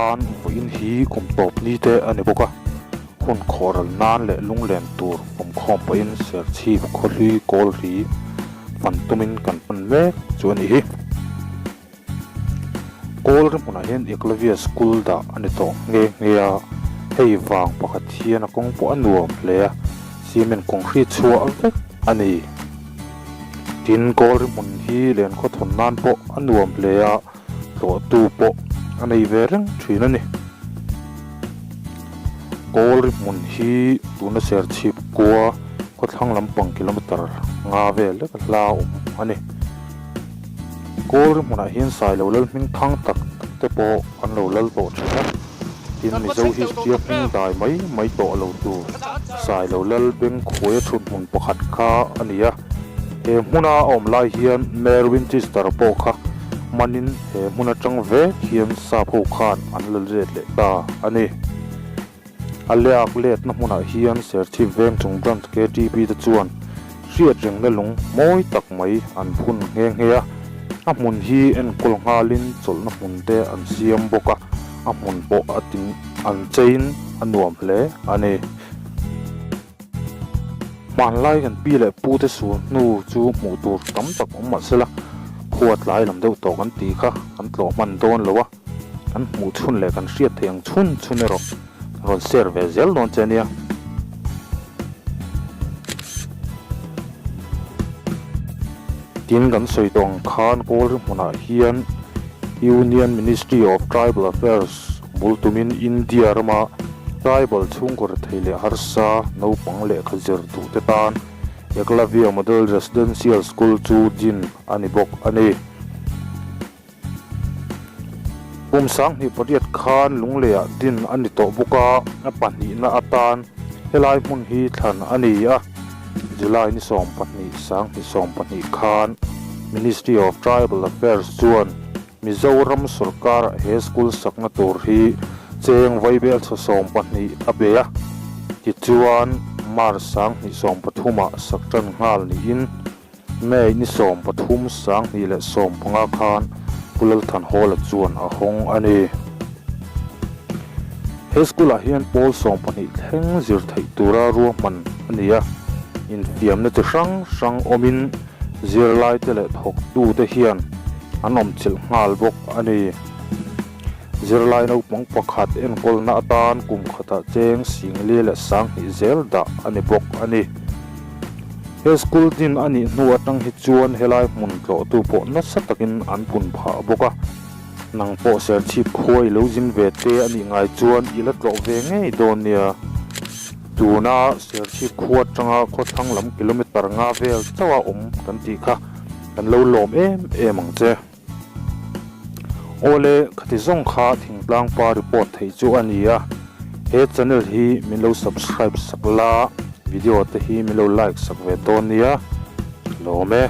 khan vawiin hi kum tawp ni te a ni bawk a, hun khawhral nan leh lunglen tur awmkhawm pawhin Serchhip khawhlui kawl ri fan tumin kan pan mek chu a nih hi. Kawl ri hmunah hian Eklavia School dah a ni tawh nghe nghe a, hei vang pakhat hian a kawng pawh a nuam hle a, cement concrete chhuah vek a ni. Tin, kawl ri hmun hi len khaw thawn nan pawh a nuam hle a, tlawhtu pawh a nei ve reng thin a ni. Kawl ri hmun hi tuna Serchhip kua khawthlang lampang kilometer nga vel lek a hla awm a ni. Kawl hmunah hian Sailo lal hming thang tak tak te pawh an lo lal tawh thin a, tin Mizo history a hming dai mai mai tawh lo tur Sailo lal Bengkhuaia thut hmun pakhat kha a ni a. He hmuna a awm lai hian Mayor Winchester pawh kha manin he hmun atang vek hian sap ho khan an la let leh ta a ni. A leak letna hmunah hian Serchhip veng chung branch KTP te chuan hriatrengna lung mawi tak mai an phun nghe nghe a, a hmun hi enkawl nghalin chawlhna hmun te an siam bawk a, a hmun pawh a tin an chein a nuam hle a ni. Hmanlai kan pi leh pu te sul hnu chu hmuh tur tam tak awm mah sela, khua tlai lam deuh tawh kan tih kha kan tlawh hman dawn lo a. Kan hmuh chhun leh kan hriat theih ang chhun chhun erawh rawn share ve zel dawn che nia. Tin kan sawi tawh ang khan Kawlri hmunah hian Union Ministry of Tribal Affairs bul tumin India rama tribal chhungkaw rethei leh harsa naupang lehkha zir duh te tan Eklavya Model Residential School chu din a ni bawk a ni. Kum 2008 khan Lungleiah din a ni tawh bawk a, a pahnihna atan helai hmun hi thlan a ni a. July ni 12, 2020 khan Ministry of Tribal Affairs chuan Mizoram sorkar he school sakna tur hi cheng vaibel chhaw 12 a pe a, tichuan March 2030 ah sak tan nghal niin May ni 13 2015 khan Pu Lalthanhawla chuan a hawng a ni. He school ah hian pawl 12 thleng zir theih tura ruahman a ni a, infiamna chi hrang hrang awmin zirlaite leh thawktute hian an awmchilh nghal bawk a ni. Zirlai naupang pakhat enkawlna atan kum khatah cheng 40 2000 zel dah a ni bawk a ni. He school din a nih hnu atang hi chuan helai hmun tlawhtu pawh nasa takin an pun phah bawk a. Nang pawh Serchhip khua i lo zin ve te a nih ngai chuan i la tlawh ve ngei dawn nia. Tuna Serchhip khua atanga khawthlang lam kilometer nga vel chauh a awm kan tih kha kan lo lawm em em ang che. Awle, khati zawng kha thingtlang pa report theih chu a ni a, he channel hi min lo subscribe sak la, video te hi min lo like sak ve dawn nia, lawm e.